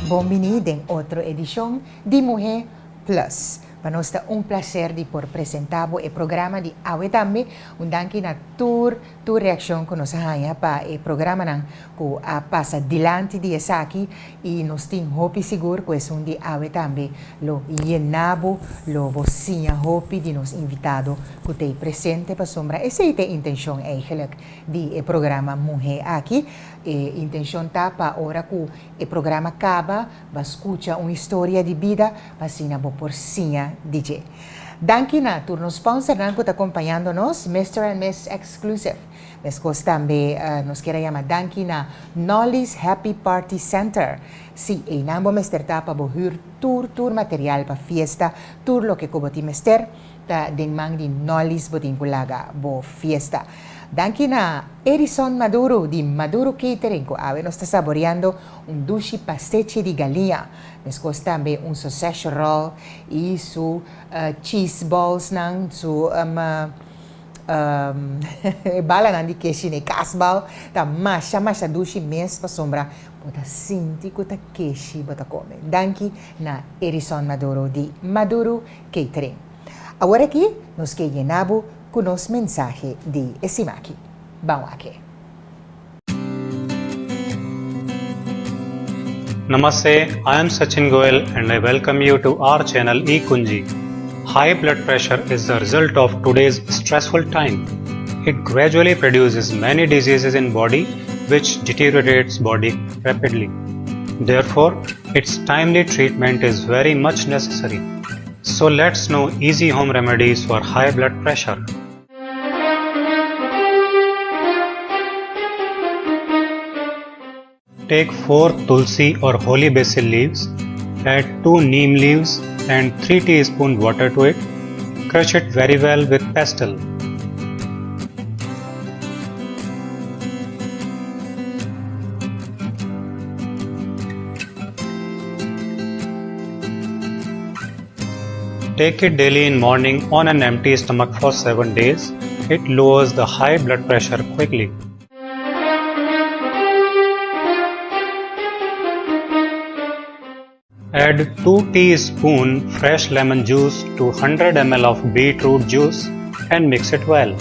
Bon bini den otro edishon di Muhé Plus. Pa nos ta un plaser di por presentá bo e programa di awe tambe. Un danki na tur tur reakshon ku nos a haña pa e programanan ku a pasa dilanti di esaki i nos tin hopi sigur ku esun di awe tambe lo yena bo, lo bo siña hopi di nos invitado ku t'ei presente pasobra esei ta e intenshon eigenlijk di e programa Muhé aki. E intenshon ta pa ora ku e programa kaba Ba skucha un historia di bida pa asina bo por siña di dje. Danki na tur nos sponsornan ku ta kompañando nos, Mister and Miss Exclusive. Meskos tambe nos kier a yama danki na Nolly's Happy Party Center. Sí, einan bo mester ta pa bo hür tur tur material pa fiesta, tur loke ku bo tin mester ta den man di Nolly's bo tin ku laga bo fiesta. Danki na Edison Maduro di Maduro Catering ku awe nos ta saboreando un dushi pastechi di galiña, meskos tambe un sausage roll i su cheese ballsnan, su e balanan di keshi n'e kasbal ta masha masha dushi mes pasobra bo ta sinti ku ta keshi bo ta kome. Danki na Edison Maduro di Maduro Catering. Awor aki nos ke yena bo ku nos mensahe di e simaki. Ban wak e. Namaste, I am Sachin Goel and I welcome you to our channel eKunji. High blood pressure is the result of today's stressful time. It gradually produces many diseases in body which deteriorates body rapidly. Therefore, its timely treatment is very much necessary. So let's know easy home remedies for high blood pressure. Take 4 tulsi or holy basil leaves, add 2 neem leaves and 3 teaspoon water to it. Crush it very well with pestle. Take it daily in morning on an empty stomach for 7 days. It lowers the high blood pressure quickly. Add 2 teaspoon fresh lemon juice to 100 ml of beetroot juice and mix it well.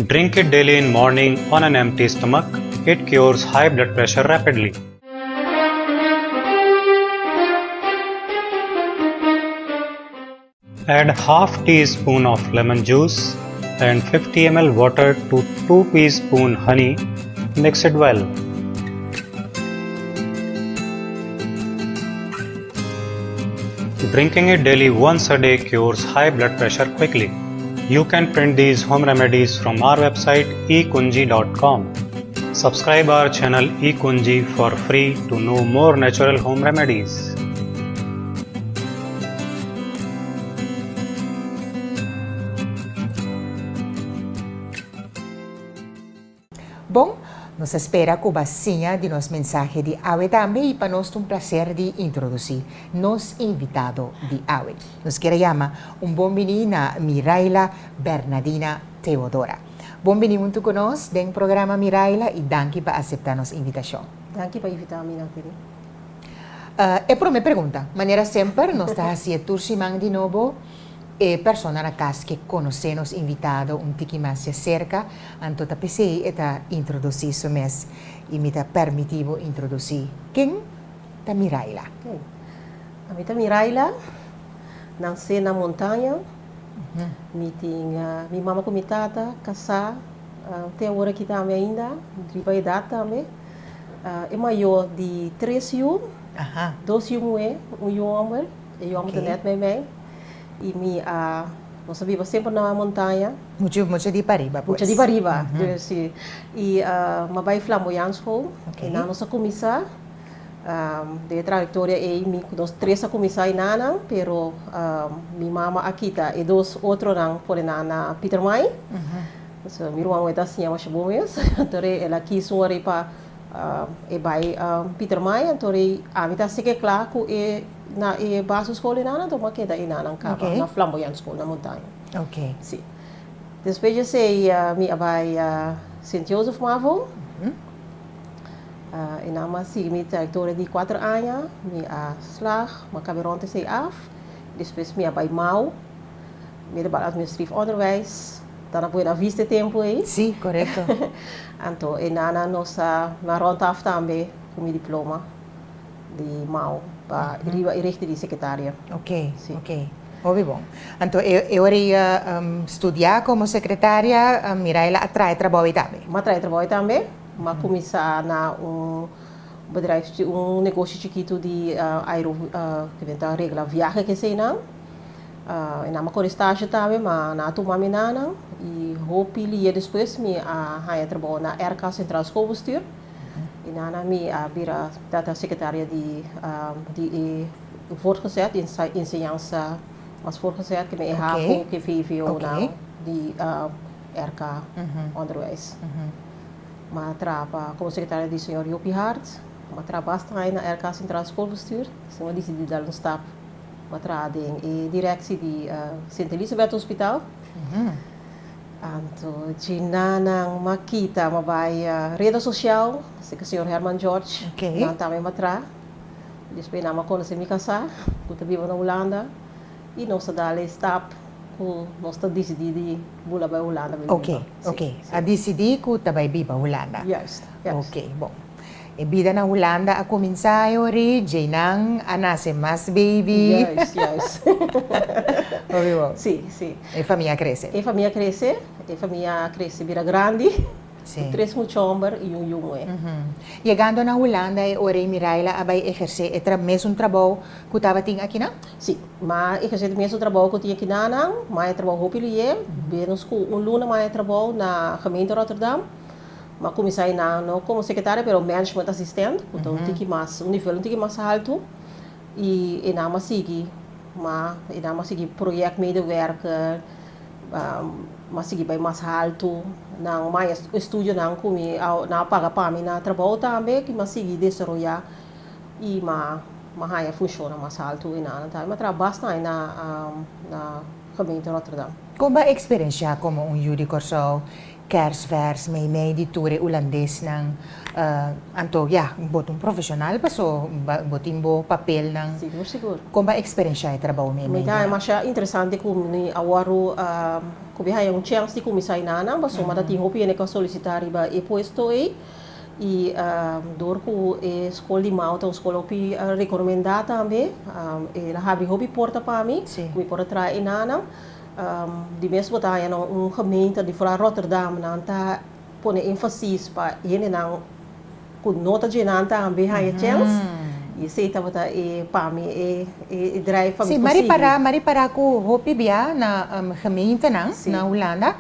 Drink it daily in morning on an empty stomach. It cures high blood pressure rapidly. Add half teaspoon of lemon juice and 50 ml water to 2 teaspoon honey. Mix it well. Drinking it daily once a day cures high blood pressure quickly. You can print these home remedies from our website ekunji.com. Subscribe our channel eKunji for free to know more natural home remedies. Bon, nos ta spera cu bo a siña di nos mensahe di awe tambe y pa nos ta un placer di introduci nos invitado di awe. Nos kier a yama un bon bini na Miraila Bernadina Theodora. Bon bini huntu cu nos den programa Miraila y danki pa acepta nos invitacion. Danki pa invita mi Nathalie. E prome pregunta, manera semper nos ta haci'e tur siman di nobo, e persona na cas ke conoce nos invitado un tiki mas dje cerca, anto ta p'esey e ta introduci su mes y mi ta permiti bo introduci ken ta Miraila. Ok, ami ta Miraila, nace na Montaña. Mi tin mi mama ku mi tata kasá te awor aki tambe ainda, riba edat tambe. E mayor di tres yu, dos yu muhé, un yu hòmber. E yu hòmber ta nèt meimei. I mi a, nos a biba semper na montaña. Muchu, muchu di pariba pues. Muchu di pariba, si. I mi a bai Flamboyant School. Einan nos a kuminsá. Den e trayectoria ei mi ku nos tres a kuminsá enanan, pero mi mama a kita e dos otronan pone nan na Pietermaai. So mi ruman wet a siña masha bon mes. Anto rei el a kis un ora pa e bai Pietermaai, anto rei ami ta seke kla ku e na e basisschool enanan, anto mi a keda enanan kaba na Flamboyant School na Montaña. Si. Despues di esei mi a bai Sint Jozef Mavo. Einan mi a sigui mi trayectoria di 4 aña, mi a slaag, mi a caba rond esey af. Despues mi a bay MAO, middelbaar administratief onderwijs, ta na Buena Vista e tempo ey. Si, corecto. Anto, einan nos a mi a rond af tambe cu mi diploma di MAO pa riba e richting di secretaria. Ok. Hopi bon. Anto, e ora studia como secretaria, Miraela a traha trabou tambe? M'a traha trabou tambe. M'a cuminsa na un bedrijf, un negoshi chikito di aero, cu ta regla viahe cu esey nan. Y nan m'a core stage tambe, ma nan a tuma mi nan y hopi lihe despues mi a haya trabou na RK Centraal Schoolbestuur. Y nan mi a bira tata secretaria di e voortgezet, enseñansa mas voortgezet, cu e HAVO, cu VWO nan di RK onderwijs. M'a traha como secretaria di señor Joppie Hart. M'a traha basta na RK Centraal Schoolbestuur. Dus m'a dicidi dal un stap. M'a traha den e directie di Sint Elisabeth Hospitaal. Anto, djinanan m'a kita, m'a bay Rede Social, cu señor Herman George. Nan tambe m'a traha. Despues nan m'a conoce mi casa, cu ta biba na Hulanda. Y nos a dal e stap cu nos ta dicidi di bula bay Hulanda. Ok. A dicidi cu ta bay biba Hulanda. Juist. Ok, bon. E bida na Hulanda a cuminsa ori, djeinan a nace mas baby. Juist. Hopi bon. Si. E famia a crece. E famia a crece, e famia a crece bira grandi. Tres mucha homber y un yiu. Yegando na Hulanda, e ora Miraela a bay eherce e mesun trabou cu tabatin aki nan? Si, m'a eherce e mesun trabou cu tin aki nan, m'a trabou hopi lihe, menos cu un luna m'a trabou na gemeente Rotterdam. M'a cuminsa no como secretaria, pero management assistant, anto un tiki mas, un nivel un tiki mas halto. Y einan m'a sigui, m'a einan m'a sigui projectmedewerker, m'a sigui bay mas halto. Nan m'a estudio nan cu mi nan paga pa mi na trabou tambe, cu m'a sigui desaroya y m'a haya funcion mas halto einan. Anto m'a traha basta na gemeente Rotterdam. Con bo a experiencia como un yiu di Corsou, kersvers, mei mei di tur e hulandesnan? Anto, ja, bo ta un profesional paso, bo tin bo papelnan. Sigur. Con bo a experiencia e trabou mei mei? Mi ta masha interesante cu mi awor cu mi haya un chance di cuminsa einan, paso mi tin hopi hende cu a solicita riba e puesto ey. Y door cu e scol di MAO ta un scol hopi recomenda tambe, el a habri hopi porta pa mi, cu mi por traha einan. Di mes bo ta haya un gemeente di vooral Rotterdam, nan ta pone énfasis pa hendenan cu no ta djenan tambe haya chance. Y esey tabata e pa mi e drive pa mi Si, m'a ripara, m'a ripara cu hopi bia na gemeentenan na Hulanda,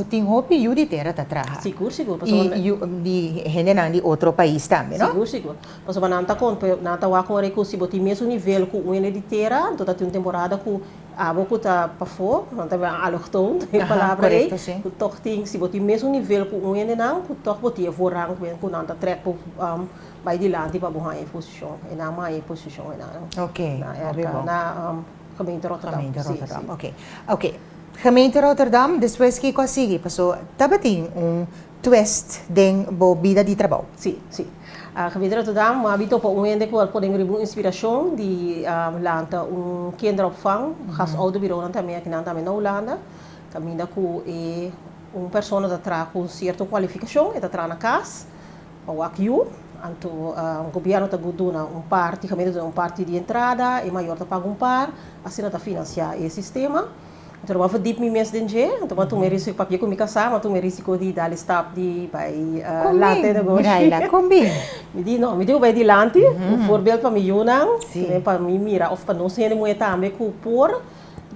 tin hopi yu di tera ta traha. Sigur. Y yu di hendenan di otro pais tambe, no? Sigur. Pasobra nan ta con, nan ta wak ora cu si bo tin mesun nivel cu un hende di tera, anto ta tin un temporada cu abo cu ta pafó, nan ta bisa allochtoon, e palabra ey, cu toch tin, si bo tin mesun nivel cu un hendenan, cu toch bo tin e voorrang cu nan ta trek bo bay dilanti pa bo haña e posicion. E nan haña e posicion einan. Ok, na hopi RK, bon. Na gemeente Rotterdam. Gemeente Si, Rotterdam, si. Ok. Gemeente Rotterdam, despues kico a sigui? Paso tabatin un twist den bo bida di trabou. Si. Gemeente Rotterdam, m'a bin topa un hende cu a pone mi riba un inspiracion di lanta un kinderopvang, gastouderbureau nan tambe aki nan tambe na Hulanda, caminda cu e un persona ta traha cu un cierto cualificacion, e ta traha na cas, pa wak yu, anto gobierno ta duna un parti, gemeente ta duna un parti di entrada, e mayor ta paga un par, asina ta financia e sistema. Anto m'a verdiep mi mes den dje, anto m'a tuma e risico, papia cu mi casa, m'a tuma e risico di dal e stap di bay lanta e negoshi. Miraela, con bin? Mi di no, mi tin cu bay dilanti, un voorbeeld pa mi yunan, pa mi mira of pa nos hende muhe tambe cu por,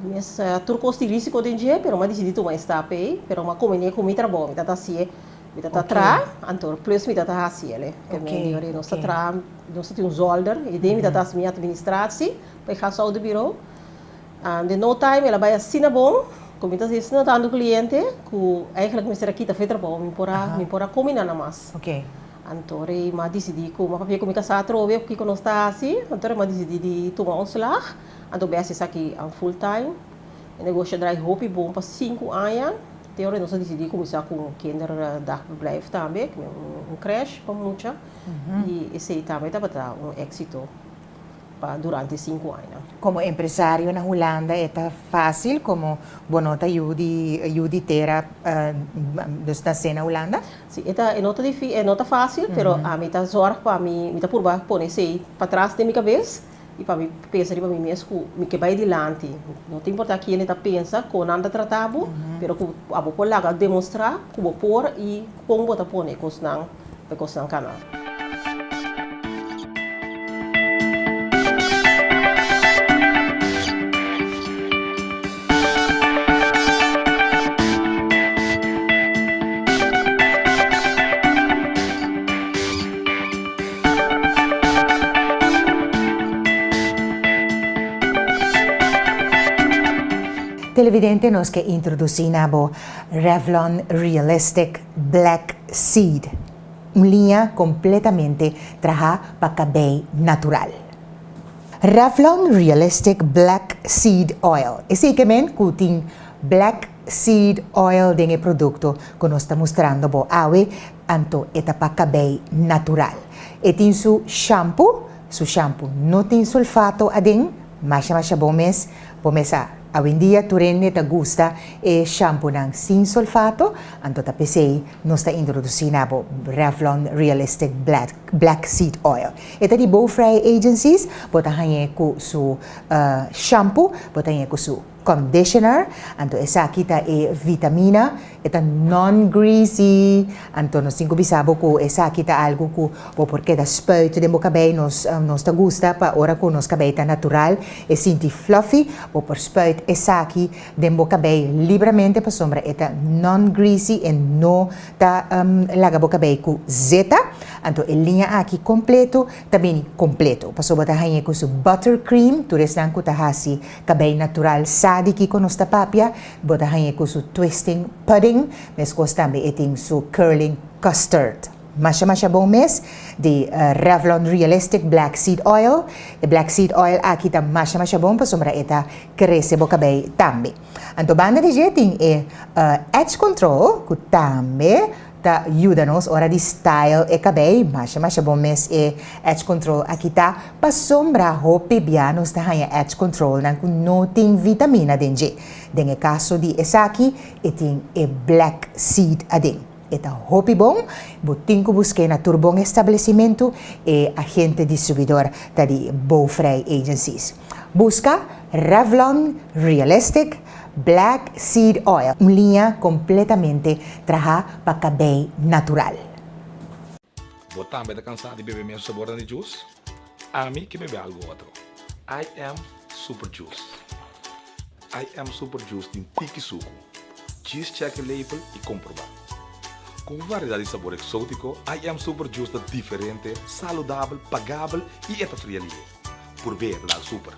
mes tur cos tin risico den dje, pero m'a dicidi tuma e stap ey, pero m'a combine cu mi trabou, mi ta ta haci'e. Mi ta ta traha, anto plus mi ta ta haci el. Ke men di ora nos ta traha, nos ta tin un zolder, y den mi ta ta haci mi administratie pa e gastouderbureau. Den no time el a bay asina bon, cu mi ta haci asina tanto cliente, cu eigenlijk mester a kita fu e trabou, mi por a, mi por a comi nada mas. Anto rei mi a dicidi cu mi a papia cu mi casa atrobe kico nos ta haci, anto rei mi a dicidi di tuma ontslag, anto bay haci esaki full time. E negoshi a draai hopi bon pa 5 aña. Te ora nos a disidí kuminsá ku un kinderdagverblijf tambe, un krèsh pa mucha, i esei tambe tabata un éksito pa durante sinku aña. Komo empresario na Hulanda e ta fásil komo bo no ta yu di yu di tera dus nasé na Hulanda? Si, e ta e no ta difí e no ta fásil, pero ami ta zòrg pa mi mi ta purba pone esei patras den mi kabes i pa mi pensa riba mi mes ku mi ke bai dilanti. No ta importá kende ta pensa, kon nan ta trata bo, pero ku abo por laga demostrá ku bo por i kon bo ta pone e kosnan pa e kosnan kana. Televidente nos ke introdusí na bo Revlon Realistic Black Seed, un liña kompletamente trahá pa kabei natural. Revlon Realistic Black Seed Oil, esei ke men ku tin black seed oil den e produkto ku nos ta mustrando bo awe, anto e ta pa kabei natural. E tin su shampoo, su shampoo no tin sulfato aden, masha masha bon mes, bo mes sa awendia tur hende ta gusta e shampoonan sin sulfato, anto ta p'esei nos ta introdusí na bo Revlon Realistic Black Seed Oil. E ta di Bouwvrije Agencies, bo ta hañ'é ku su shampoo, bo ta hañ'é ku su conditioner, anto esaki ta e vitamina, e ta non-greasy, anto nos tin ku bisa bo ku esaki ta algu ku bo por keda spuit den bo kabei, nos nos ta gusta pa ora ku nos kabei ta natural e sinti fluffy, bo por spuit esaki den bo kabei libramente pasobra e ta non-greasy, e no ta laga bo kabei ku zeta, anto e liña aki kompleto ta bini kompleto pasobra bo ta hañ'é ku su buttercream, tur esnan ku ta hasi kabei natural sa di kiko nos ta papia, bo ta hañ'é ku su twisting pudding, meskos tambe e tin su curling custard. Masha masha bon mes di Revlon Realistic Black Seed Oil, e black seed oil aki ta masha masha bon pasobra e ta krese bo kabei tambe. Anto banda di dje tin e edge control ku tambe ta yuda nos ora di style e kabei. Masha masha bon mes e edge control aki ta pasobra hopi bia nos ta haña edge controlnan ku no tin vitamina den dje. Den e kaso di esaki e tin e black seed aden. E ta hopi bon, bo tin ku busk'é na tur bon establesimentu, e agente distribuidor ta di Bouwvrij Agencies. Buska Revlon Realistic Black Seed Oil, un liña kompletamente trahá pa kabei natural. Bo tambe ta kansá di bebe mesun sabornan di juice? Ami ke bebe algu otro. I am Super Juice. I am Super Juice tin tiki suku. Djis check e label i komprobá. Ku un variedat di sabor eksótiko, I am Super Juice ta diferente, saludabel, pagabel i e ta fria lihe. Purb'é e ta dal super.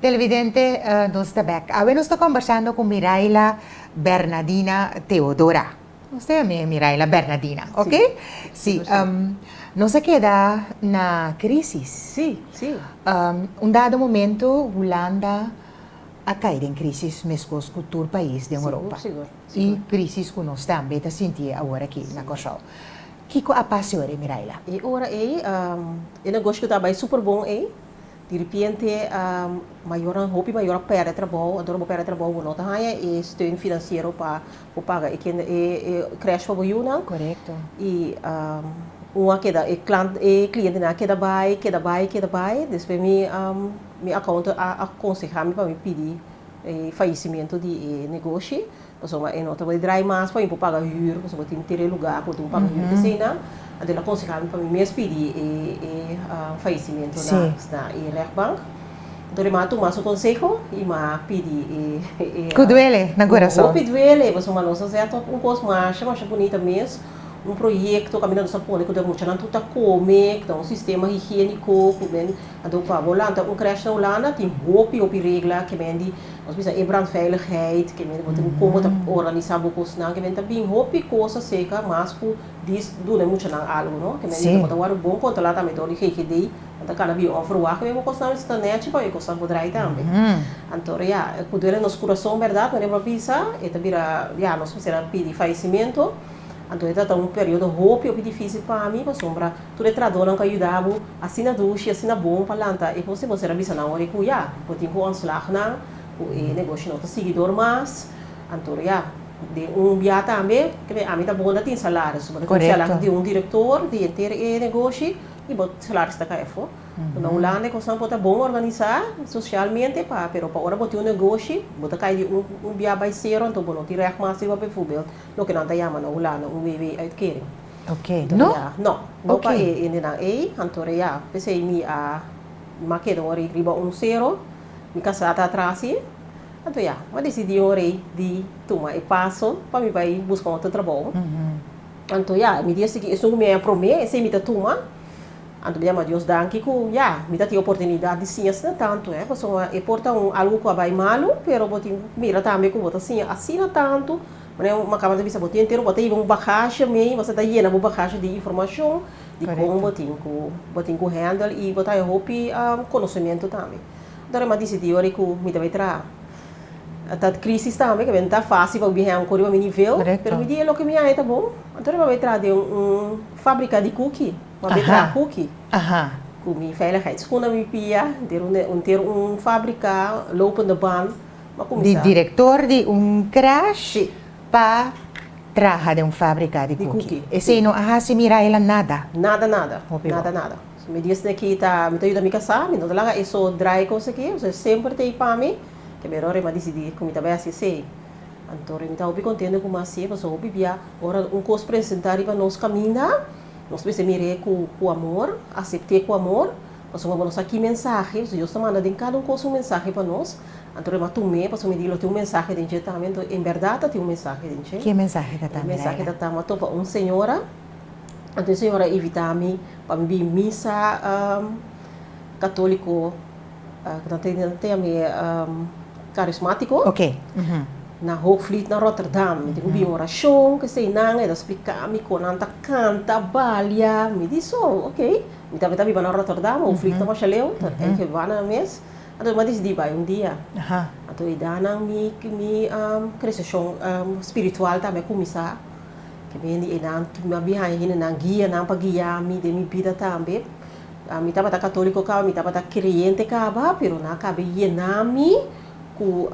Televidente, nos ta bek. Awe nos ta kombersando ku Miraila Bernadina Theodora. Nos ta yam'é Miraila Bernadina, ok? Sí. Nos a keda na crisis. Sí, sí. Un dado momento Hulanda a kai den crisis meskos ku tur pais den Europa. Sigur, sigur. I crisis ku nos tambe ta sintié awor aki na Kòrsou. Kiko a pasa e ora ei, Miraila? E ora ei, e negoshi ku ta bai super bon ei, Di ripiente mayornan, hopi mayor a pèrdè trabou, anto ora bo pèrdè trabou bo no ta haña e steun finansiero pa bo paga e kinder e krèsh pa bo yunan. Korekto. I un a keda e klant e klientenan a keda bai, keda bai, keda bai, despues mi mi accountant a akonsehá mi pa mi pidi e fayesimentu di e negoshi, pasobra e no ta bai drai mas pa mi por paga hür, pasobra tin tere lugá ku tin paga hür p'eseinan. Anto el a konsehá mi pa mi mes pidi e e fayesimentu na na e rechtbank. Anto mi a tuma su konseho i mi a pidi e. Ku duele na kurason. Hopi duele, pasobra nos a zet op un kos masha masha bunita mes, un proyekto kaminda nos a pone ku ta muchanan tur ta kome, ku ta un sistema higiéniko, ku men, anto pa bo lanta un krèsh na Hulanda tin hopi hopi regla ke men di, nos bisa e brandveiligheid, ke men bo tin komo ta organisá bo kosnan, ke men ta bin hopi kos aserka mas ku dis duna e muchanan algu no, ke men di bo ta wòrdu bon kontrolá tambe dor di GGD. Nan ta kana bin onverwacht ku e kosnan mester ta nèchi pa e kosnan por drai tambe. Anto ya, ku duele nos kurason bèrdat, manera bo a bisa, e ta bira, ya, nos mester a pidi fayesimentu. Anto e ta un periodo hopi, hopi difísil pa mi, pasobra tur e trahadónan ku a yuda bo asina dushi, asina bon pa lanta e kos, i bo ser a bisa nan ora ku ya, bo tin ku ontslag nan, ku e negoshi no ta sigui dor mas. Anto ya, den un bia tambe, ami ta bon ta tin salaris, bo ta tin salaris di un direktor di henter e negoshi. I bo salaris ta kai afó. Na Hulanda e kosnan por ta bon organisá sosialmente pa, pero pa ora bo tin un negoshi, bo ta kai di un un bia bai sero, anto bo no tin règt mas riba bijvoorbeeld loke nan ta yama na Hulanda un WW-uitkering. Oké. No? No, no pa e hendenan ei. Anto ya, p'esei mi a mi a keda un rei riba un sero, mi kasá ta atras si. Anto ya, mi a disidí un rei di tuma e paso pa mi bai buska un otro trabou. Anto ya, mi di esaki, esun ku mi a promé, esei mi ta tuma. Anto mi yama Dios danki ku ya, mi ta tin oportunidat di siña asina tantu, eh, pasobra e por ta un algu ku a bai malu, pero bo tin ku mira tambe ku bo ta siña asina tantu. Manera mi a kaba di bisa, bo tin entero, bo ta hiba un bagashe mei, bo ta yena bo bagashe di informashon di kon bo tin ku bo tin ku handle i bo ta haña hopi konosementu tambe. Anto mi a disidí ora ku mi ta bai traha. Ta crisis tambe ke ta fácil pa bin hèn ku riba mi nivel, pero mi di e loke mi haña ta bon. Anto mi a bai traha den un fábrika di kuki, mi a bai traha kuki ku mi veiligheidschoen na mi pia, henter un fábrika lopende band, mi a kuminsá. Di direktor di un krèsh pa traha den un fábrika di kuki. Esei no a hasi Miraela nada? Nada nada, nada nada. Mi di esei aki ta mi ta yuda mi kasá, mi no ta laga eso draai kos aki, semper ta ei pa mi. Te mero ora mi a disidí ku mi ta bai hasi esei. Anto mi ta hopi kontento ku mi a hasié pasobra hopi bia ora un kos presentá riba nos kaminda, nos mester mir'é ku ku amor, asept'é ku amor, pasobra bo no sa ki mensahe, pasobra Dios ta manda den kada un kos un mensahe pa nos. Anto mi a tum'é pasobra mi di lo tin un mensahe den dje tambe, anto en bèrdat ta tin un mensahe den dje. Ki mensahe ta ta, E mensahe ta ta, mi a topa un señora, anto e señora a invitá mi pa mi bin misa katóliko. Nan ta yam'é karismátiko. Na Hoogvliet na Rotterdam. Mi tin ku bin orashon ku eseinan. E ta splika mi kon nan ta kanta, balia. Mi di so, ok. Mi tambe ta biba na Rotterdam, Hoogvliet ta masha leu, ta eigen banda mes. Anto mi a disidí bai un dia. Anto e danan mi mi kreseshon spiritual tambe a kuminsá. Ke mi einan mi a bin haña hendenan guianan pa guia mi den mi bida tambe. Mi tabata katóliko kaba, mi tabata kreyente kaba, pero nan a kabe yena mi ku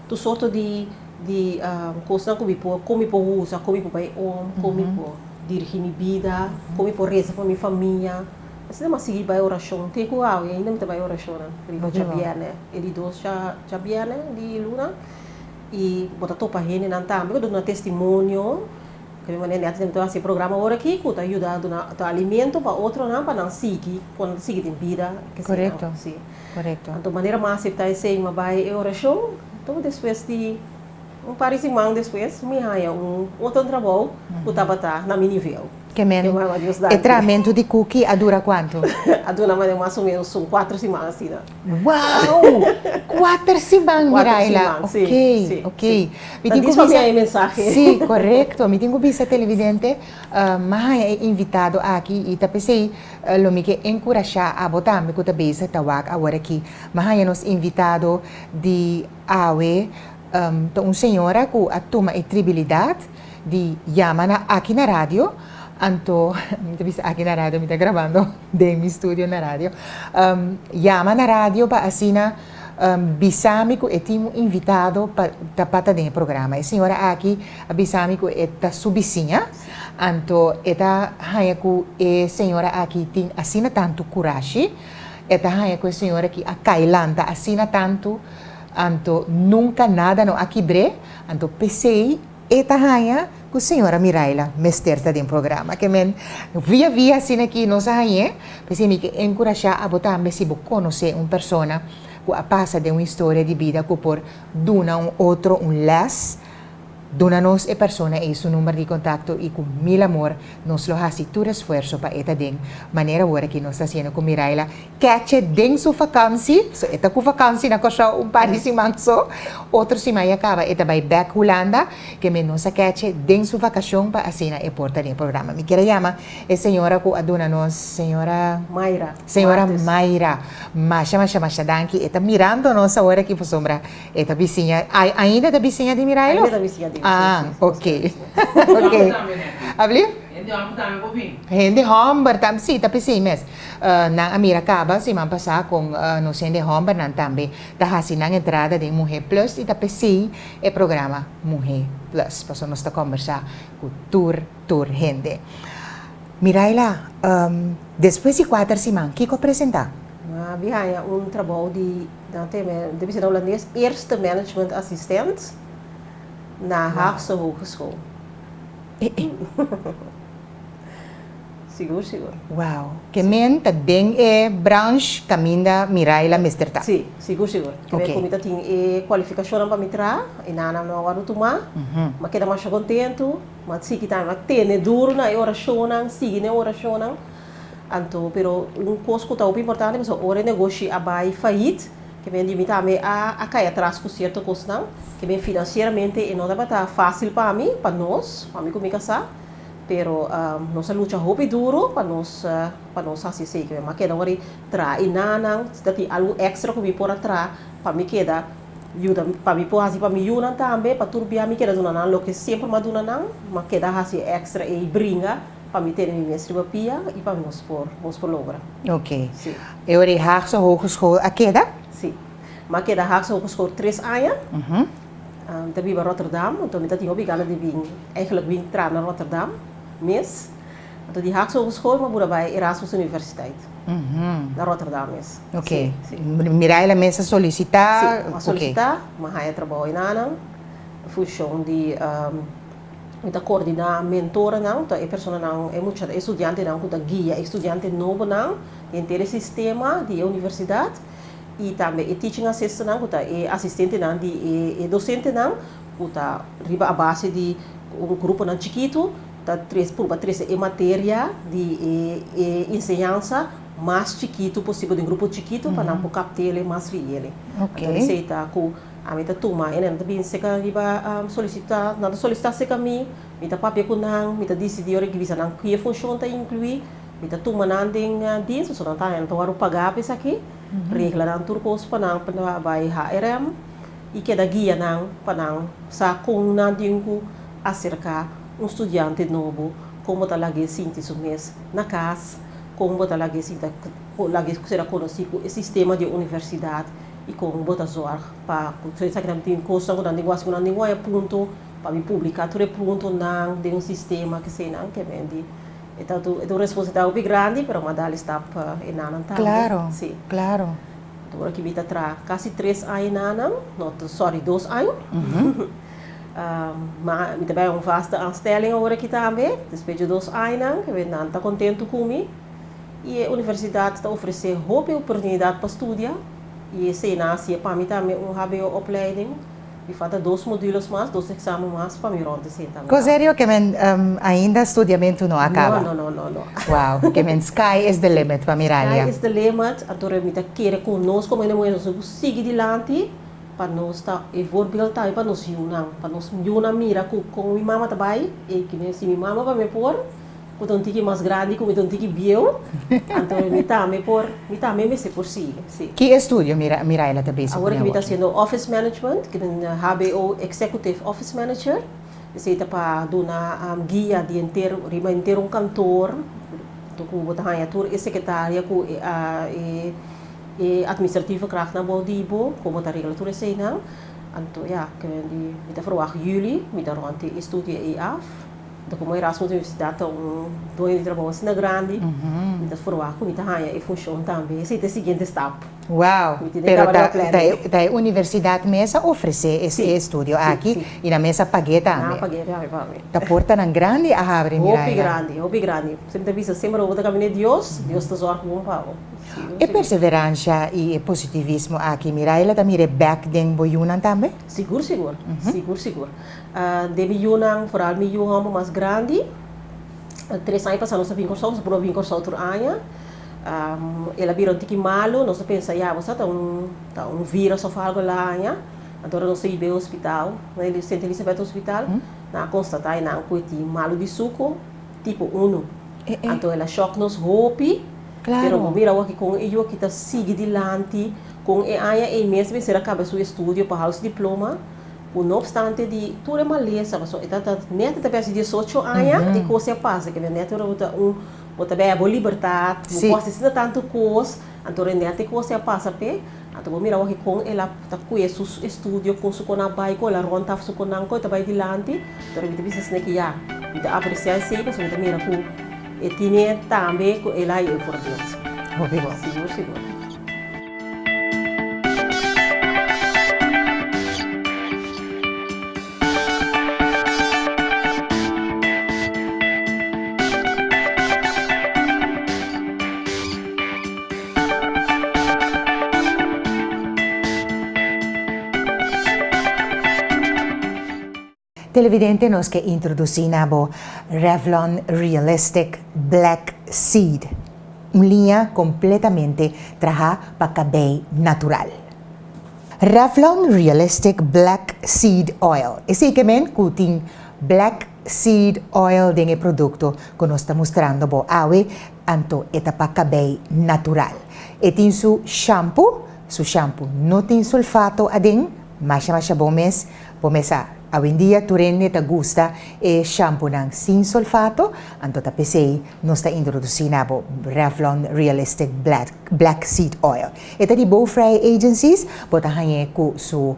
tur sorto di di kosnan ku mi por, kon mi por usa, kon mi por bai om, kon mi por dirigí mi bida, kon mi por resa pa mi famia. Asina mi a sigui bai orashon te ku awe, ainda mi ta bai orashonnan riba djabièrnè, e di dos djabièrnè di luna. I bo ta topa hendenan tambe ku ta duna testimonio. Di mi manera mi ta hasi e programa ora aki ku ta yuda duna ta alimento pa otronan pa nan sigui ku nan ta sigui den bida Korekto, korekto. Anto manera mi a asepta esei mi a bai e orashon anto despues di un par di siman despues mi haña un otro trabou ku tabata na mi nivel. Ke men e trahamentu di kuki a dura kuantu? A dura mas o menos un kuater siman asina. Wow! Kuater siman, Miraila. Kuater siman, si. Ok, ok. Mi tin ku bisa. E mensahe. Si, korekto. Mi tin ku bisa televidente, mi a haña e invitado aki i ta p'esei lo mi ke enkurashá abo tambe ku ta bezig ta wak awor aki. Mi a haña nos invitado di awe ta un señora ku a tuma e tribilidat di yama na aki na radio, anto mi ta bisa aki na radio, mi ta grabando den mi studio na radio, yama na radio pa asina bisa mi ku e tin un invitado pa ta pa ta den e programa. E señora aki a bisa mi ku e ta su bisiña, anto e ta haña ku e señora aki tin asina tantu kurashi, e ta haña ku e señora aki a kai lanta asina tantu, anto nunka nada no a kibr'é, anto p'esei E ta haña ku señora Miraila mester ta den programa. Ke men via via asina ki nos a hañ'é, p'esei mi ke enkurashá abo tambe si bo konosé un persona ku a pasa den un historia di bida ku por duna un otro un lès, duna nos e persona ei su number di kontakto i ku mil amor nos lo hasi tur esfuerso pa e ta den manera awor aki nos ta hasiendo ku Miraila Keche den su vakansi, so e ta ku vakansi na Kòrsou un par di siman so, otro siman ya kaba e ta bai bèk Hulanda, ke men nos a keche den su vakashon pa asina e por ta den e programa. Mi kier a yama e señora ku a duna nos, señora. Mayra. Señora Mayra, masha masha masha danki, e ta mirando nos awor aki pasobra e ta bisiña, ainda ta bisiña di Mirailo? Ainda ta bisiña di mi, si, Ah, ok, ok. Abli? Hende hòmber tambe por bin. Hende hòmber tambe, si, ta p'esei mes. Nan a mira kaba siman pasá kon nos hende hòmbernan tambe ta hasi nan entrada den Muhé Plus i ta p'esei e programa Muhé Plus, pasobra nos ta kòmbersá ku tur tur hende. Miraila, despues di kuater siman, kiko a presentá? Mi a haña un trabou di, nan ta yama, debe ser na hulandes, eerste management assistent na Haagse Hogeschool. Sigur, sigur. Wow. Ke men ta den e branch kaminda Miraila mester ta. Si, sigur, sigur. Ke men ku mi ta tin e kualifikashonnan pa mi traha, e nannan no a wòrdu tumá. Mi a keda masha kontentu. Mi a sigui tambe, mi a tene duru na e orashonnan, sigui na e orashonnan. Anto, pero un kos ku ta hopi importante pasobra ora e negoshi a bai fayit, ke men di mi tambe a a kai atras ku sierto kosnan. Ke men finansieramente e no tabata fásil pa mi, pa nos, pa mi ku mi kasá. Pero nos a lucha hopi duro pa nos pa nos hasi esei. Mi a keda wòrdu traha i nanan, si ta tin algu èkstra ku mi por a traha pa mi keda yuda pa mi por hasi pa mi yunan tambe, pa tur bia mi keda duna nan loke semper mi a duna nan, mi a keda hasi e èkstra ei bringa pa mi tene mi mes riba pia i pa nos por nos por logra. Oké. Si. E ora ei Haagse Hogeschool a keda? Si. Mi a keda Haagse Hogeschool tres aña. Mi ta biba Rotterdam, anto mi ta tin hopi gana di bin, eigenlijk bin traha na Rotterdam mes. Anto di Haagse Hogeschool mi a bura bai Erasmus Universiteit na Rotterdam mes. Oké. Miraila mes a solisitá? Sí, mi a solisitá, mi a haña trabou enanan, funshon di mi ta koordiná mentorenan, ta e personanan, e mucha, e studiantenan ku ta guia e studiante nobonan den henter e sistema di e universidat. I tambe e teaching assistantnan ku ta e asistentenan di e dosentenan ku ta riba a base di un gruponan chikitu ta tres purba trese e materia di e e enseñansa mas chikitu posibel den grupo chikitu pa nan por kapt'e mas riele. Anto esei ta ku ami ta tuma e nan ta bin seka riba solisitá nan ta solisitá seka mi, mi ta papia ku nan, mi ta disidí ora ki bisa nan ki e funshon ta inkluí. Mi ta tuma nan den dienst, pasobra nan ta haña nan ta wòrdu pagá pa esaki. Regla nan tur kos pa nan pa nan bai HRM i keda guia nan pa nan sa kon nan tin ku aserká un studiante nobo, kon bo ta lag'é sinti su mes na kas, kon bo ta lag'é sinta lag'é sera konosí ku e sistema di e universidat i kon bo ta zòrg pa ku esaki nan tin kosnan ku nan tin ku hasi ku nan tin ku haña punto pa mi publiká tur e puntonan den un sistema keseinan ke men di. E ta un responsabilidad hopi grandi, pero m'a dal e stap e nanan tambe. Claro, Sí. claro. Awor aki mi ta traha casi tres aña nanan, no, sorry, dos aña. Ma mi ta bay un vaste aanstelling awor aki tambe, despues di dos añanan, ke nan ta contento cu mi. Y e universidad ta ofrece hopi oportunidad pa studia, y esey nan a haci'e pa mi tambe un hbo opleiding. Mi falta dos modulos mas, dos examen mas pa mi rond di senta. Ko serio ke men ainda studiamentu no a kaba? No, no, no, no, no. Wow, ke men sky is the limit pa Miralia. Sky is the limit, anto mi ta kere ku nos komo hende muhé nos por sigui dilanti pa nos ta e voorbeeld tambe pa nos yunan, pa nos yunan mira ku kon mi mama ta bai i si mi mama pa mi por. Ku ta un tiki mas grandi ku mi ta un tiki bieu, anto mi tambe por, mi tambe mester por sigui, si. Ki estudio Miraela ta bezig Awor ku ki mi ta awor? hasiendo Office Management, ki ta hbo Executive Office Manager. Esei ta pa duna guia di henter, riba henter un kantoor, anto ku bo ta haña tur e sekretaria ku e e administratieve krachtnan bou di bo, kon bo ta regla tur eseinan. Anto ya, mi ta verwagt juli mi ta rònt e estudio ei af. Ta komo Erasmus Universidat ta un doño di trabou asina grandi, mi ta ferwagt ku mi ta haña e funshon tambe. Esei ta e siguiente stap. Wow! Mi tin e Pero kaba ta riba ta planning. e ta e universidat mes a ofresé e Sí, e estudio sí, aki sí. i nan mes a pag'é Nan a tambe. pag'é tambe pa mi. Ta portanan grandi a habri, Hopi Miraila. grandi, hopi grandi. Semper ta bisa, semper bo ta kamin'é Dios, Dios ta zòrg bon pa bo. Sigur, E sigur. perseveransha i e positivismo aki, Miraila ta mir'é bèk den bo yunan tambe? Sigur, sigur. Sigur, sigur. Den mi yunan, foral mi yu hòmber mas grandi, tres aña pasá nos a bin Kòrsou, nos a purba bin Kòrsou tur aña. El a bira un tiki malu, nos a pensa ya bo sa ta un ta un virus òf algu el a haña. Anto ora nos a hib'é hospital, na Sint Elisabeth Hospital, nan a konstatá e nan ku e tin malu di suku tipo unu. Anto el a shòk nos hopi, pero bo mira awor kon e yu aki ta sigui dilanti, kon e aña ei mes mester a kaba su estudio pa hal su diploma. Ku no opstante di tur e malesa, pasobra e ta nèt e ta bèsi diesocho aña e kos a pasa, ke nèt ora bo ta un bo ta bèa bo libertat, bo por hasi asina tantu kos, anto ora nèt e kos a pasa p'e, anto bo mira wak kon el a ta kuye su estudio, kon su konan a bai, kon el a rònt af su konan, kon e ta bai dilanti, anto ora mi ta bisa asina ke ya, mi ta apresiá esei pasobra mi ta mira ku e tine tambe ku el a haña e voorbeeld. Hopi bon. Sigur sigur. Televidente nos ke introdusí na bo Revlon Realistic Black Seed, un liña kompletamente trahá pa kabei natural. Revlon Realistic Black Seed Oil, esei ke men ku tin black seed oil den e produkto ku nos ta mustrando bo awe, anto e ta pa kabei natural. E tin su shampoo, su shampoo no tin sulfato aden, masha masha bon mes. Bo mes sa, awendia tur hende ta gusta e shampunan sin solfato, anto ta p'esei nos ta introdusí na bo Revlon Realistic Black Seed Oil. E ta di Bowfrey Agencies, bo ta hañ'é ku su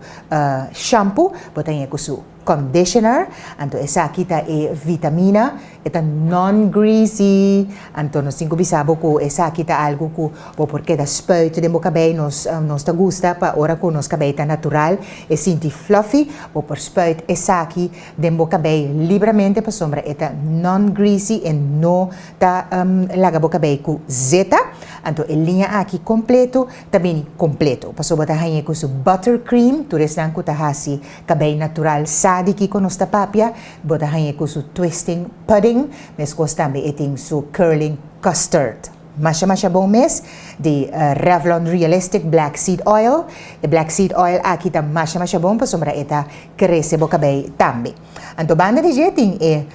shampu, bo ta hañ'é ku su conditioner, anto esaki ta e vitamina, e ta non-greasy, anto nos tin ku bisa bo ku esaki ta algu ku bo por keda spuit den bo kabei, nos nos ta gusta pa ora ku nos kabei ta natural e sinti fluffy, bo por spuit esaki den bo kabei libramente pasobra e ta non-greasy e no ta laga bo kabei ku zeta, anto e liña aki kompleto ta bini kompleto pasobra bo ta hañ'e ku su buttercream, tur esnan ku ta hasi Kabei natural sa di kiko nos ta papia, bo ta hañ'e ku su twisting pudding, meskos tambe e tin su curling custard. Masha masha bon mes di Revlon Realistic Black Seed Oil. E black seed oil aki ta masha masha bon pasobra e ta krese bo kabei tambe. Anto banda di dje tin e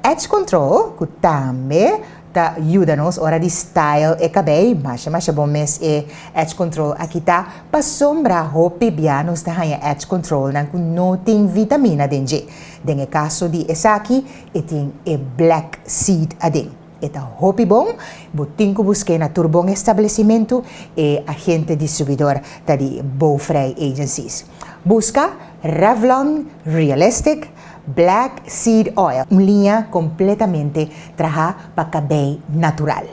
edge control ku tambe Ta yuda nos ora di style e kabei, masha masha bon mes e edge control aki ta, pasobra hopi bia nos ta haña edge controlnan ku no tin vitamina den dje. Den e kaso di esaki e tin e black seed aden. E ta hopi bon, bo tin ku busk'é na tur bon establesimentu, e agente distribuidor ta di Bouwvrij Agencies. Buska Revlon Realistic Black Seed Oil, un liña kompletamente trahá pa kabei natural.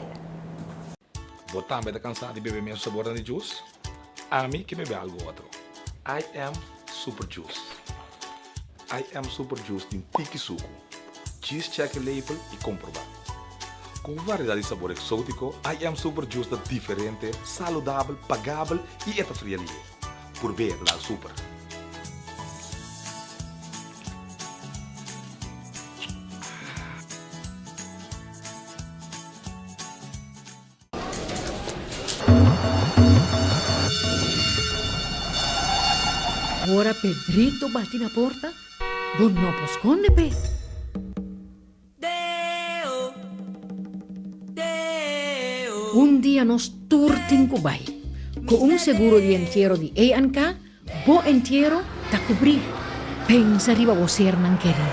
Bo tambe ta kansá di bebe mesun sabornan di juice? Ami ke bebe algu otro. I am Super Juice. I am Super Juice tin tiki suku. Djis check e label i komprobá. Ku un variedat di sabor eksótiko, I am Super Juice ta diferente, saludabel, pagabel i e ta fria lihe. Purb'é ta dal super. Ora Pedrito bati na porta, bo no por skonde p'e. Un dia nos tur tin ku bai. Ku un seguro di entiero di A&K, bo entiero ta kubrí. Pensa riba bo sernan kerí.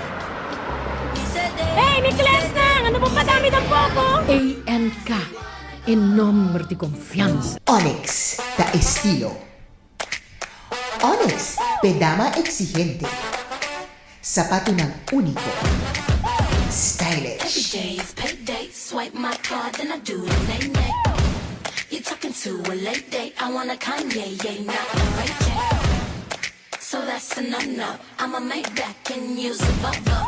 Hey, mi klesnan! Ando por paga mi tampoco? A&K, e nomber di konfiansa. Onyx ta estilo. Onyx p'e dama exigente. Sapatunan úniko. Stylish. into a late date. I want a Kanye, yeah, not a Ray J. So that's a no no. I'm a Maybach and use a Volvo.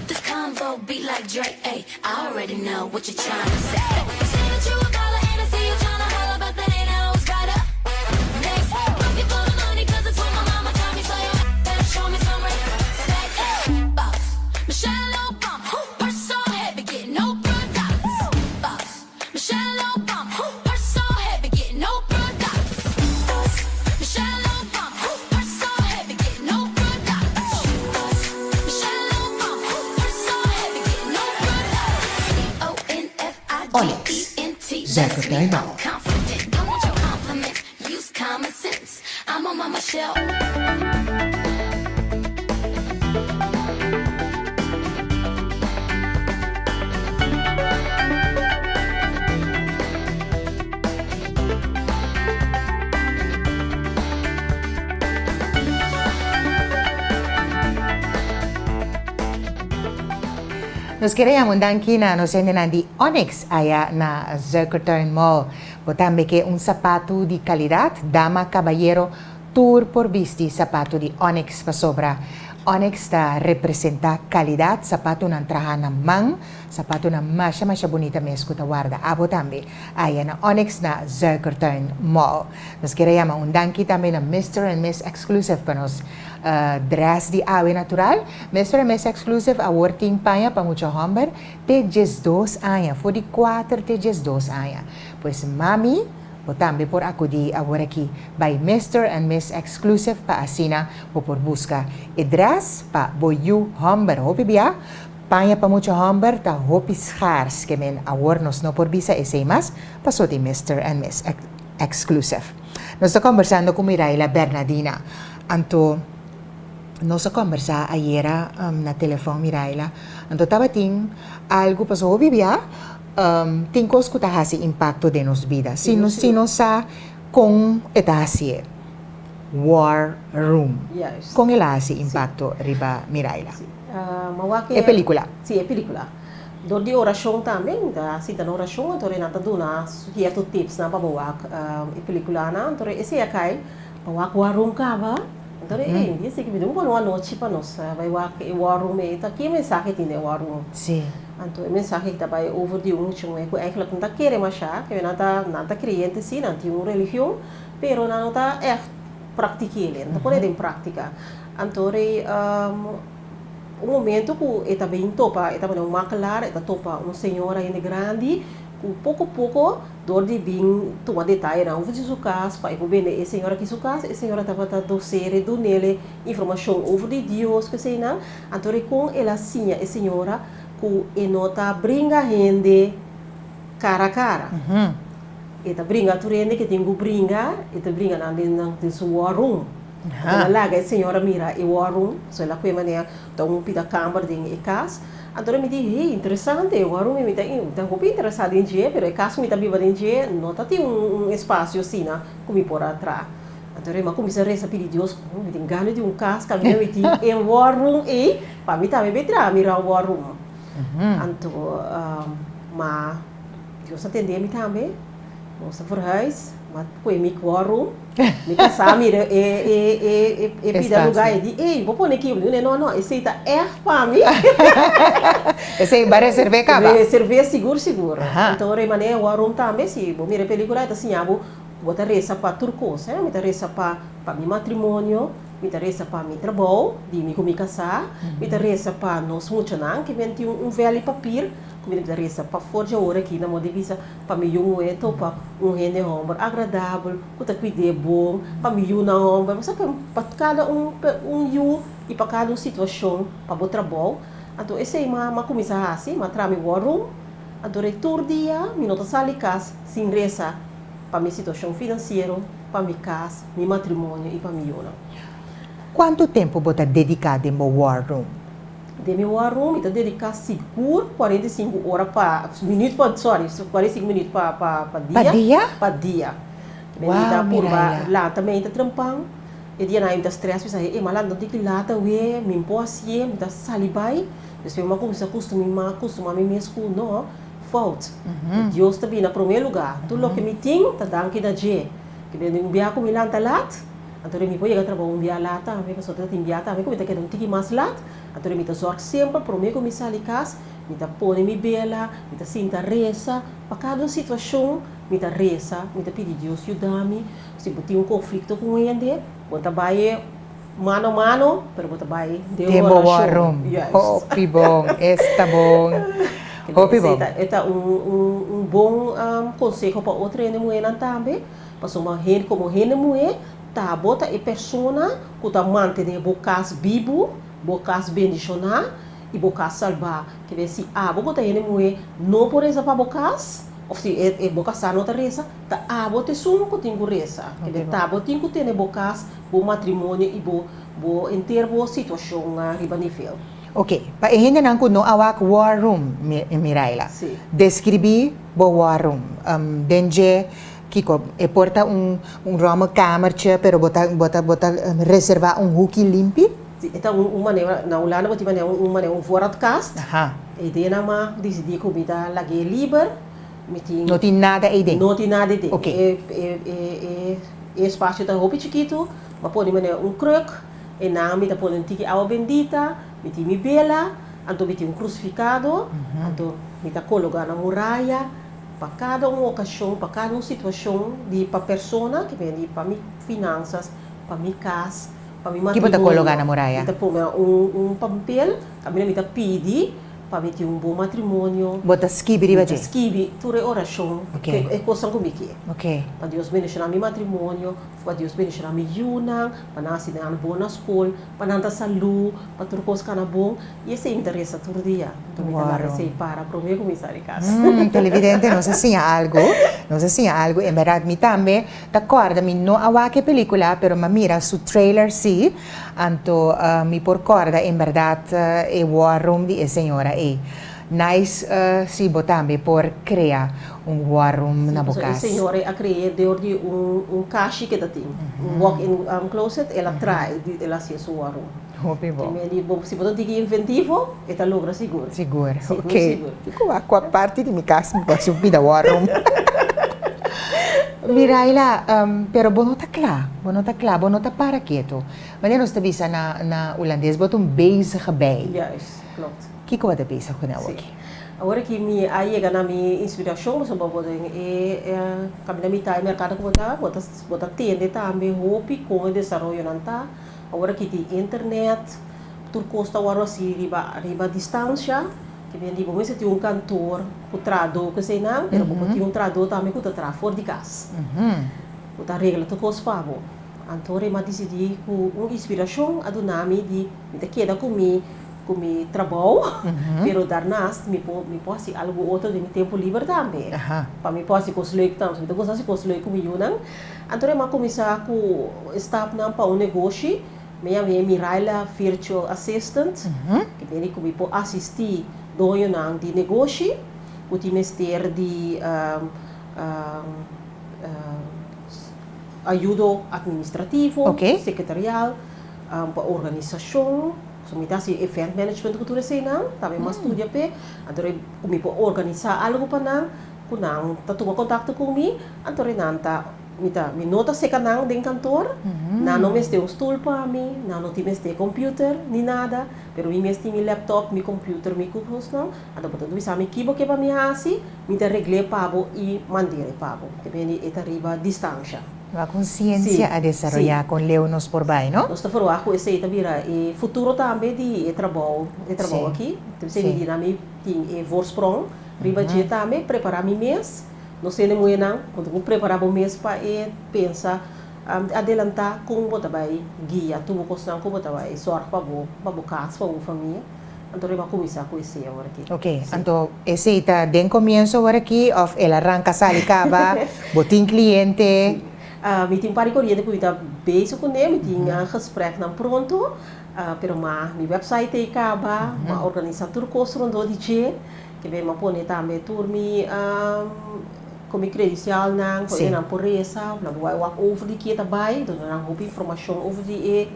This convo be like Dre, ay, I already know what you're trying to say. Say that you a baller and I see you trying to holler, but that ain't how it's right up. Next, looking for the money 'cause it's what my mama taught me. So you better show me some respect. Boss, Michelle Obama, purse so heavy, get no dollars. Boss, Michelle Obama, purse so heavy, get no dollars. Boss, Michelle Obama, purse so heavy, get no dollars. Boss, Michelle Obama, purse so heavy, get no dollars. Onyx, C-O-N-F-I-D-E-N-T. Zuikertuin Mall. Confident, don't want your compliments. Use common sense. I'm on my Michelle. Nos kere yama un danki na nos hendenan di Onyx aya na Zuikertuin Mall. Bo tambe ke un sapatu di kalidat, dama, kabayero, tur por bisti sapatu di Onyx pasobra Onyx ta representa kalidat, sapatunan traha na man, sapatunan masha masha bunita mes ku ta warda abo tambe aya na Onyx na Zuikertuin Mall. Nos kere yama un danki tambe na Mister and Miss Exclusive pa nos Dress di awe natural. Mister and Miss Exclusive awor tin paña pa mucha homber te 12 aña, for di 4 te 12 aña. Pues mami, bo tambe por acudi awor aki bay Mister and Miss Exclusive pa asina bo por busca e dress pa bo yu homber. Hopi bia, paña pa mucha homber ta hopi schaars, ke men awor nos no por bisa esey mas paso di Mister and Miss Exclusive. Nos ta combersando cu Miraila Bernadina. Anto nos a combersa ayera na telefon Miraila. Anto tabatin algo paso hopi bia tin cos cu ta haci impacto den nos bida. Si nos si nos sa con e ta hacié. War Room. Juist. Con el a haci impacto riba Miraila? Sí. Ma wak E pelicula. Sí, e pelicula. Dor di oracion tambe, mi ta sinta na oracion, anto nan ta duna cierto tipsnan pa bo wak e peliculanan. Anto esei a cay pa wak War Room caba. Anto e mi di mi dun pone un anochi pa nos bay wak e War Room ei. Ta ki mensahe tin den War Room? Sí. Anto e mensahe ta bay over di un mucha muhe cu eigenlijk no ta kere masha, ke nan ta nan ta creyente si, nan tin un religion, pero nan no ta echt practik'e, nan ta pone den practica. Anto rei Un momento ku e ta bin topa, e tabata un makelaar, e ta topa un señora hende grandi ku poko poko dor di bin tuma detayenan over di su kas pa e por bende e señora aki su kas. E señora tabata dosere dunele informashon over di Dios ku eseinan. Anto rikon el a siña e señora ku e no ta bringa hende kara kara. E ta bringa tur hende ke tin ku bringa, e ta bringa nan den su war room. El a laga e señora mira e war room, so el a kue manera ta un pida kamber den e kas. Anto mi di, hey, interesante e war room, mi ta mi ta hopi interesa den dje, pero e kas ku mi ta biba den dje no ta tin un espasio asina ku mi por a traha. Anto mi a kuminsá resa pidi Dios, mi tin gana di un kas kaminda mi tin e war room ei pa mi tambe bay traha mira war room. Anto ma Dios a tende mi tambe, nos a verhuis, mi a kue mi war room. Mi kasá mira e e e e pida lugá e di, ey, bo pone aki? Mi di, no, no, esei ta ègt pa mi. Esei bo a reserv'é kaba? Reserv'é sigur sigur. Anto ora e manera e war room tambe, si bo mira e pelikula e ta siña bo ku bo ta resa pa tur kos, eh. Mi ta resa pa pa mi matrimonio, mi ta resa pa mi trabou di mi ku mi kasá, mi ta resa pa nos muchanan ke men tin un vèl di papir ku mi ta resa pa for dje ora aki na moda di bisa Pa mi yu muhé topa un hende hòmber agradabel ku ta kuid'é bon, pa mi yunan hòmber, bo sa ke pa kada un un yu i pa kada un situashon pa bo trabou. Anto esei m'a m'a kuminsá hasi, m'a traha mi war room. Anto rei tur dia mi no ta sali kas sin resa pa mi situashon finansiero, pa mi kas, mi matrimonio i pa mi yunan. Kuantu tempu bo ta dediká den bo war room? Den mi war room mi ta dedica sigur 45 ora pa minuut pa sorry 45 minuut pa pa pa dia. Pa dia? Pa dia. Wow, Mi ta purba Miraila. lanta mi ta trempan e dianan mi ta stress mi sa e ma lanta di ki lata we mi por hacié mi ta sali bay despues mi a cuminsa custuma mi a custuma mi mes cu no. Fout. Dios ta bini na promé lugá. Tur loke mi tin ta danki na dje. Ke bini un bia ku mi lanta lat, anto mi por yega trabou un bia lat tambe, pasobra ta tin bia tambe ku mi ta keda un tiki mas lat, anto mi ta zòrg semper promé ku mi sali kas, mi ta pone mi bela, mi ta sinta resa, pa kada un situashon mi ta resa, mi ta pidi Dios yuda mi, si bo tin un konflikto ku un hende, bo ta bai e mano a mano, pero bo ta bai den bo orashon. war room. Juist. Hopi bon, esta bon. Hopi bon. E ta un bon konseho pa otro hende muhénan tambe, pasobra komo hende muhé ta bo ta e persona ku ta mantené bo kas bibu, bo kas bendishoná i bo kas salbá. Ke bes si abo ku ta hende muhé no por resa pa bo kas, òf si e bo kasá no ta resa, ta abo ta esun ku tin ku resa. Ke bes ta bo tin ku tene bo kas, bo matrimonio i bo bo henter bo situashon riba nivel. Ok, pa e hendenan ku no a wak war room, Miraila, deskribí bo war room. Den dje, kiko? E por ta un un rommelkamertje, pero bo ta bo ta bo ta reservá un huki limpi? Si, e ta un un manera, na Hulanda bo tin manera un manera un voorraadkast. E ideanan m'a disidí ku mi ta lag'é liber, mi tin. No tin nada eiden? No tin nada eiden. E e e e espasio ta hopi chikitu, m'a pone manera un kruk. Einan mi ta pone un tiki awa bendita, mi tin mi bela, anto mi tin un krusifikado, anto mi ta kologá na muraya pa kada un okashon, pa kada un situashon di pa persona, ke mende pa mi finansas, pa mi kas, pa mi Ki bo ta matrimonio. kologá na muraya? Mi ta pone un papel kaminda mi ta pidi pa mi tin un bon matrimonio. Bo ta skibi riba Mi ta dje? skibi tur e orashon, e kosnan ku mi ke. Pa Dios bendishoná mi matrimonio, Pa Dios bendiciona mi yunan, pa nan haci nan bon na scol, pa nan ta salú, pa tur cos cana bon. Y esey mi ta reza tur dia. Enton mi ta laga esey para prome cu mi sali cas. Televidente, nos a siña algo. Nos a siña algo. En berdad mi tambe ta corda, mi no a wak e pelicula, pero mi a mira su trailer si. Anto mi por corda en berdad e war room di e señora ey. Nice si bo tambe por crea un war room na bo Sí, cas. e señor a crea door di un kashi cu ta tin, un walk-in closet, el a trae, el a haci su war room. Hopi bon. Si bo ta diki inventivo, e ta logra sigur. Sigur, ok. Kico wak cua parti di mi cas mi por haci un pida war room? Miraila, pero bo no ta cla, bo no ta cla, bo no ta para keto. Manera nos ta bisa na Hulandes, bo ta un bezige bij. Juist, klopt. Kiko bo ta bisa ku nan awoki? Awor aki mi a yega na mi inspirashon pasobra bo den e kaminda mitá e merkado ku bo ta, bo ta bo ta tende tambe hopi kon e desaroyonan ta. Awor aki tin internet, tur kos ta wòrdu hasi riba riba distansha. Ke men di bo mester tin un kantor ku trahadó ku eseinan, pero bo por tin un trahadó tambe ku ta traha for di kas, ku ta regla tur kos pa bo. Anto mi a disidí ku un inspirashon a duna mi di mi ta keda ku mi ku mi trabou, pero daarnaast mi por mi por hasi algu otro den mi tempu liber tambe. Pa mi por hasi kos leuk tambe, mi ta gusta hasi kos leuk ku mi yunan. Anto mi a kuminsá ku e stapnan pa un negoshi, mi yama e Miraila Virtual Assistant, ke mende ku mi por asistí doñonan di negoshi ku tin mester di ayudo administrativo, sekretarial, pa organisashon. So mi ta hasi event management ku tur eseinan, tambe mi a studia p'e, anto ku mi por organisá algu pa nan, ku nan ta tuma kontakto ku mi, anto nan ta, mi ta, mi no ta seka nan den kantor, nan no mester un stul pa mi, nan no tin mester computer ni nada, pero mi mes tin mi laptop, mi computer, mi kosnan, anto bo ta bisa mi ki bo ke pa mi hasi, mi ta regl'é pa bo i mander'é pa bo. Te bini e ta riba distansha. Wak kon siensia a desaroyá kon leu nos por bai, no? Nos ta ferwagt ku esei ta bira e futuro tambe di e trabou, e trabou aki. P'esei mi di nan mi tin e voorsprong riba dje tambe, prepará mi mes. Nos hende muhénan, bo tin ku prepará bo mes pa e pensa adelantá kon bo ta bai guia tur bo kosnan, kon bo ta bai sòrg pa bo, pa bo kas, pa bo famia. Anto riba kuminsá ku esei awor aki. Ok, anto esei ta den komienso awor aki òf el a ranka sali kaba? Bo tin kliente? Mi tin un par di koriente ku mi ta bezig kuné, mi tin gespreknan pronto, pero ma mi website ei kaba, mi a organisá tur kos rondó di dje, ke mi a pone tambe tur mi ku mi kredensialnan, ku nan por resa, nan por bai wak over di ke ta bai, duna nan hopi informashon over di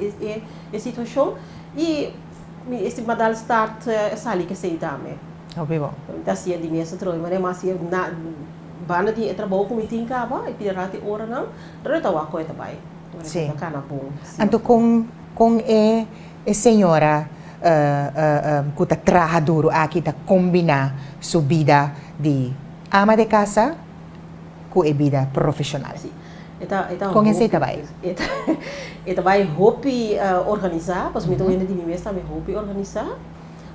e situashon i Mi estima dal start sali ke sei tambe. Hopi bon. Mi ta hasié di mes atrobe, manera mi a hasié na banda di e trabou ku mi tin kaba, e pida ratu e oranan, pero e ta wak ku e ta bai. Sí. E ta kana bon. Sí. Anto kon kon e e señora ku ta traha duru aki ta kombiná su bida di ama de casa ku e bida profeshonal? Sí. E ta e ta Kon esei ta bai? E ta e ta bai hopi organisá, pasobra mi ta wende di mi mes tambe hopi organisá.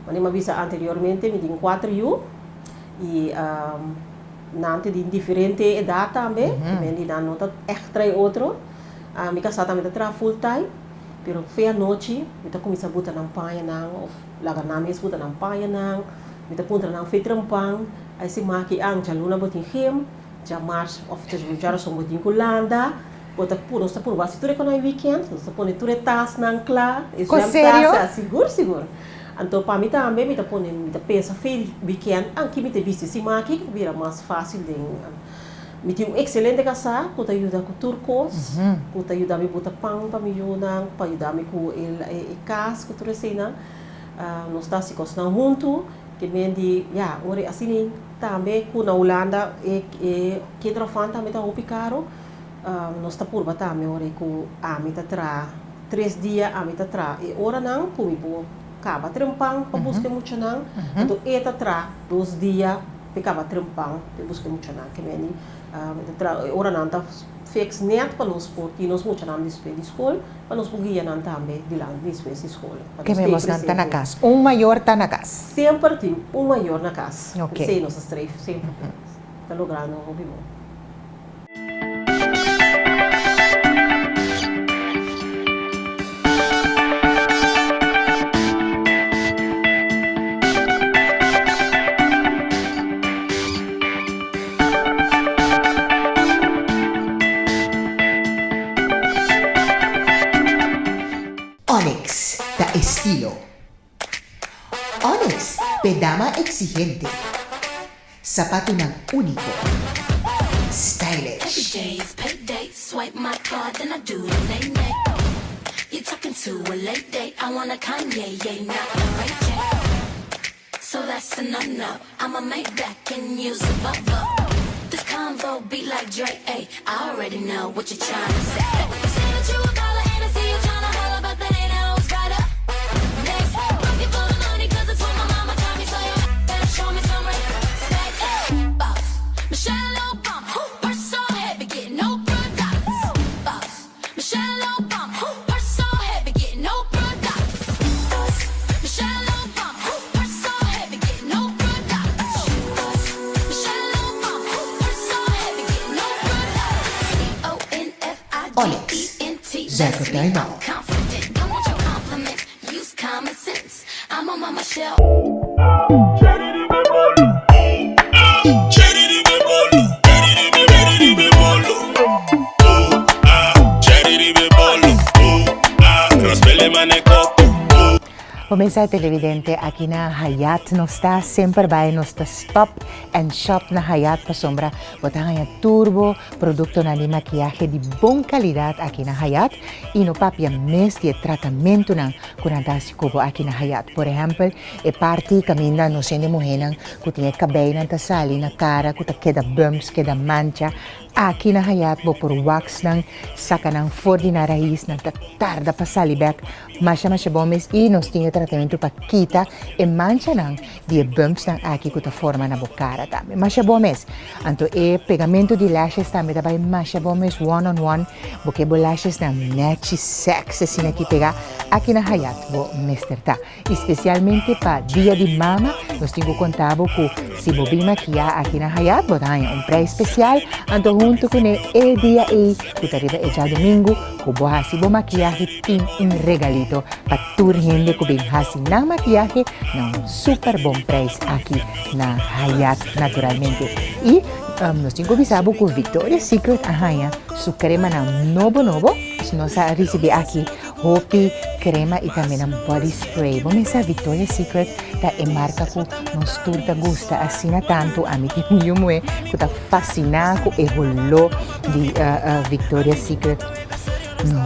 Manera mi a bisa anteriormente mi tin kuater yu i nan ta di diferente edat tambe, di nan no ta ègt trae otro. Mi kasá tambe ta traha full time, pero fe anochi mi ta kuminsá buta nan pañanan òf laga nan mes buta nan pañanan, mi ta puntra nan fe trempan, ai si maki an djaluna bo tin gym, djamars òf djarason bo tin ku landa, bo ta puru nos ta purba hasi tur e konai weekend, nos ta pone tur e tasnan kla, e Kon zwemtas, serio? sigur sigur. Anto pa mi tambe mi ta pone mi ta pensa fe weekend anki mi ta bisti si maki ku bira mas fácil den Mi tin un excelente kasá ku ta yuda ku tur kos, ku ta yuda mi buta pan pa mi yunan, pa yuda mi ku e kas, ku tur eseinan. Nos ta hasi kosnan huntu, ke men di, ya, ora asina tambe ku na Hulanda e e kinderopvang tambe ta hopi karo, nos ta purba tambe ora ku ami ta traha tres dia, ami ta traha e oranan ku mi por kaba trempan pa buska e muchanan, anto e ta traha dos dia. P'e kaba trempan p'e buska e muchanan ke meni e ta tra e oranan ta fix nèt pa nos por tin nos muchanan despues di skol pa nos por guia nan tambe dilanti despues di skol pa Ke nos men stay bosnan ta na presente. kas. Un mayor ta na kas. Semper tin un mayor na kas. Ok. Esei nos ta streef semper ta logrando hopi bon. Onyx ta estilo. Onyx p'e dama exigente. Sapatunan úniko. Stylish. Onyx, Zuikertuin Mall. Bo mensahe televidente aki na Hayat nos ta semper bai nos ta stop and shop na Hayat pasobra bo ta haña tur bo productonan di makiyahe di bon calidad aki na Hayat y no papia mes di e tratamentonan ku nan ta hasi ku bo aki na Hayat. Por ehèmpel, e parti kaminda nos hende muhénan ku tin e kabeinan ta sali na kara ku ta keda bumps, keda mancha, aki na Hayat bo por wax nan, saka nan for di nan rais, nan ta tarda pa sali bèk masha masha bon mes i nos tin e tratamentu pa kita e manchanan di e bumpsnan aki ku ta forma na bo kara tambe. Masha bon mes. Anto e pegamento di lashes tambe ta bai masha bon mes one on one. Bo ke bo lashesnan nechi sexy asina ki pega aki na Hayat bo mester ta. I spesialmente pa dia di mama nos tin ku konta bo ku si bo bin makiá aki na Hayat bo ta haña un preis spesial anto huntu kuné e dia ei ku ta riba e djadumingu ku bo hasi bo makiahe tin un regalito pa tur hende ku bin hasi nan makiahe na un super bon preis aki na Hayat naturalmente. I nos tin ku bisa bo ku Victoria's Secret a haña su kremanan nobo nobo. Nos a risibí aki hopi krema i tambe nan body spray. Bo mester sa Victoria's Secret ta e marka ku nos tur ta gusta asina tantu. Ami tin un yu muhé ku ta fasiná ku e holó di Victoria's Secret.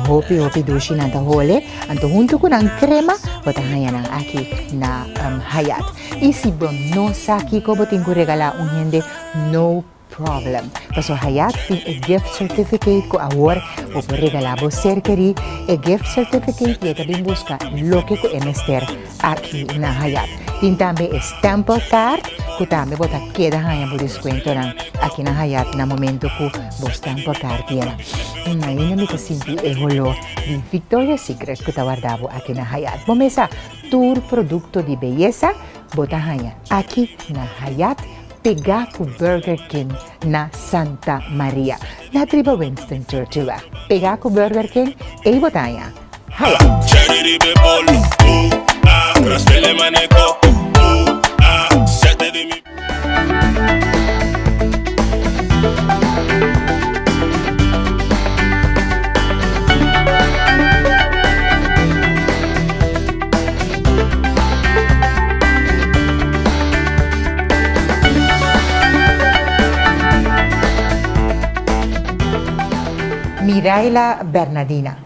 Hopi hopi dushi nan ta hole. Anto huntu ku nan krema bo ta haña nan aki na Hayat. I si bo no sa kiko bo tin ku regalá un hende, no problem. Paso Hayat tin e gift certificate ku awor bo por regalá bo ser kerí e gift certificate i e ta bin buska loke ku e mester aki na Hayat. Tin tambe e stempelkaart ku tambe bo ta keda haña bo deskuentonan aki na Hayat na momento ku bo stempelkaart yena. Ainda mi ta sinti e holó di Victoria's Secret ku ta warda bo aki na Hayat. Bo mesa tur produkto di beyesa bo ta haña aki na Hayat pegá ku Burger King na Santa Maria. Na triba Winston Churchill wèg. Pegá ku Burger King ei bo ta haña Hayat. Miraila Bernadina.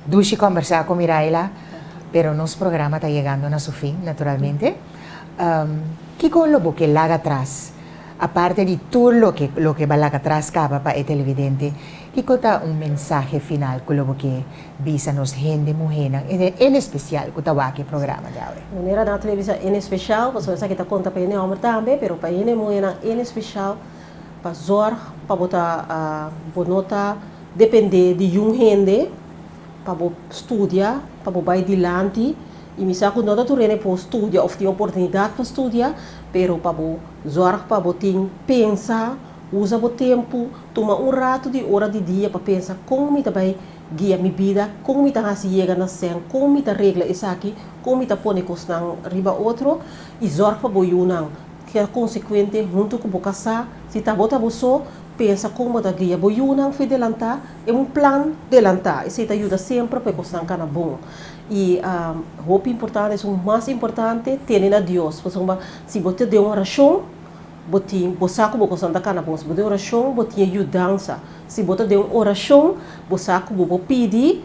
Dushi kombersá ku Miraila, pero nos programa ta yegando na su fin, naturalmente. Kiko lo bo ke laga atras? Aparte di tur loke loke bo a laga atras kaba pa e televidente, kiko ta un mensahe final ku lo bo ke bisa nos hende muhénan, en espesial ku ta wak e programa djawe? Manera nan ta bisa en espesial, pasobra esaki ta konta pa hende hòmber tambe, pero pa hende muhénan en espesial, pa zòrg pa bo ta bo no ta dependé di yun hende pa bo studia, pa bo bai dilanti. I mi sa ku no ta tur hende por studia òf tin oportunidat pa studia, pero pa bo zòrg pa bo tin pensa, usa bo tempu, tuma un ratu di ora di dia pa pensa kon mi ta bai guia mi bida, kon mi ta hasi yega na sèn, kon mi ta regla esaki, kon mi ta pone kosnan riba otro i zòrg pa bo yunan keda konsekuente huntu ku bo kasá. Si ta bo ta bo so, pensa kon bo ta guia bo yunan for delantá, e un plan delantá, esei ta yuda semper pa e kosnan kana bon. I hopi importante, esun mas importante, tene na Dios. Pasobra si bo ta den orashon, bo tin, bo sa ku bo kosnan ta kana bon. Si bo den orashon, bo tin e yudansa. Si bo ta den orashon, bo sa ku bo por pidi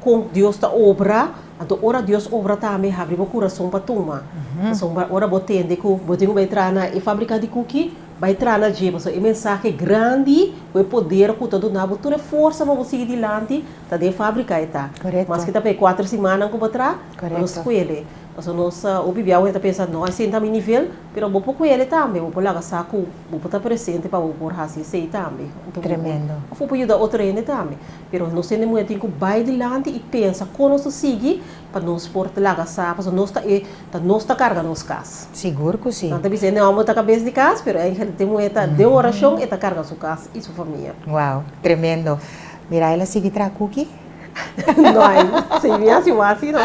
kon Dios ta obra. Anto ora Dios obra tambe, habri bo kurason pa tuma. Pasobra ora bo tende ku bo tin ku bai traha na e fabrika di kuki, bai traha na dje. Pasobra e mensahe grandi ku e poder ku ta duna bo tur e forsa pa bo sigui dilanti, Ta den fabrika e ta. Korekto. Maske ta pa e kuater simannan ku bo tra, Korekto. nos kuele. Pasobra nos hopi bia awe ta pensa, no, esei no ta mi nivel, pero bo por kuele tambe, bo por laga sa ku bo por ta presente pa bo por hasi esei tambe. Anto bo por, Tremendo. òf bo por yuda otro hende tambe. Pero nos hende muhé tin ku bai dilanti i pensa kon nos ta sigui pa nos por laga sa, pasobra nos ta e, ta nos ta karga nos kas. Sigur ku si. Nan ta bisa hende hòmber ta kabes di kas, pero eigenlijk den muhé ta den orashon e ta karga su kas i su famia. Wow, tremendo. Mira el a sigui traha kuki? No ai, si mi hasi wasi no.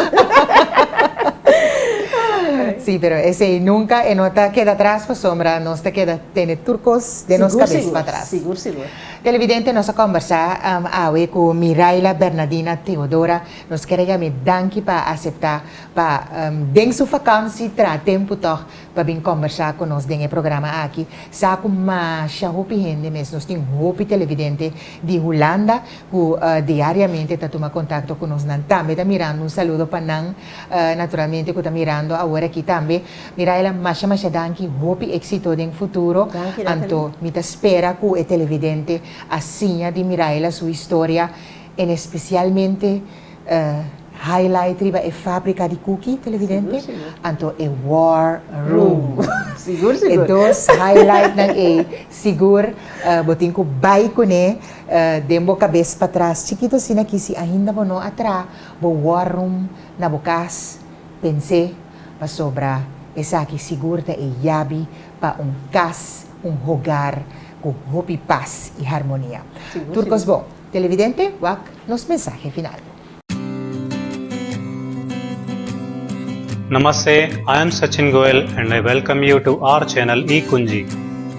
Sí, pero esei nunca e no ta keda atras pasobra nos ta keda tene tur kos den nos kabes pa atras. Sigur, sigur. Televidente, nos a kombersá awe ku Miraila Bernadina Theodora. Nos kere yam'é danki pa aseptá pa den su fakansi traha tempu tòg pa bin kombersá ku nos den e programa aki. Sa ku masha hopi hende mes, nos tin hopi televidente di Hulanda ku diariamente ta tuma kontakto ku nos. Nan tambe ta mirando, un saludo pa nan naturalmente ku ta mirando awor aki tambe. Miraela, masha masha danki, hopi éksito den futuro. Danki, Nathalie. Anto mi ta spera ku e televidente a siña di Miraela su historia, en espesialmente Highlight riba e fabrika di kuki, televidente, anto e war room. Sigur, sigur. E dos highlightnan ei, sigur bo tin ku bai kuné den bo kabes patras chikito asina ki si ainda bo no a traha bo war room na bo kas, pens'é, pasobra esaki sigur ta e yabi pa un kas, un hogar ku hopi pas i harmonia. Tur kos bon. Televidente, wak nos mensahe final. Namaste, I am Sachin Goel and I welcome you to our channel eKunji.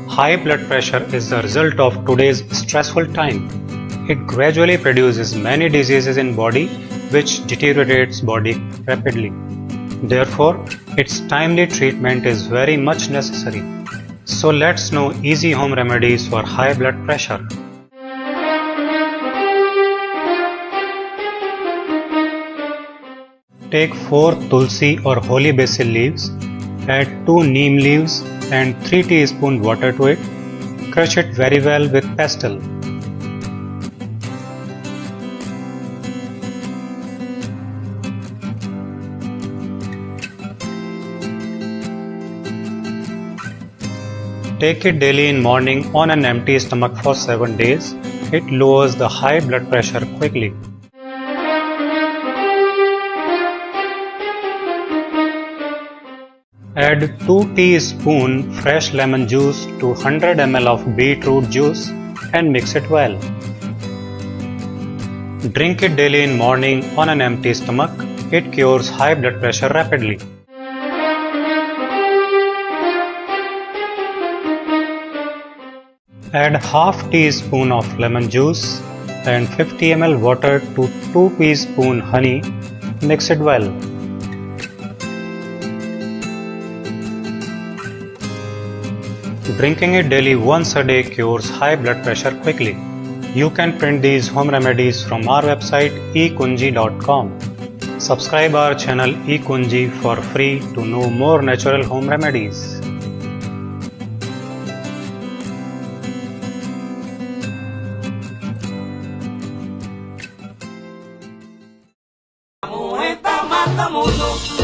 High blood pressure is the result of today's stressful time. It gradually produces many diseases in body which deteriorates body rapidly. Therefore, its timely treatment is very much necessary. So let's know easy home remedies for high blood pressure. Take 4 tulsi or holy basil leaves, add 2 neem leaves and 3 teaspoon water to it. Crush it very well with pestle. Take it daily in morning on an empty stomach for 7 days. It lowers the high blood pressure quickly. Add 2 teaspoon fresh lemon juice to 100 ml of beetroot juice and mix it well. Drink it daily in morning on an empty stomach. It cures high blood pressure rapidly. Add half teaspoon of lemon juice and 50 ml water to 2 teaspoon honey. Mix it well. Drinking it daily once a day cures high blood pressure quickly. You can print these home remedies from our website ekunji.com. Subscribe our channel eKunji for free to know more natural home remedies. Muhe ta mata mundu.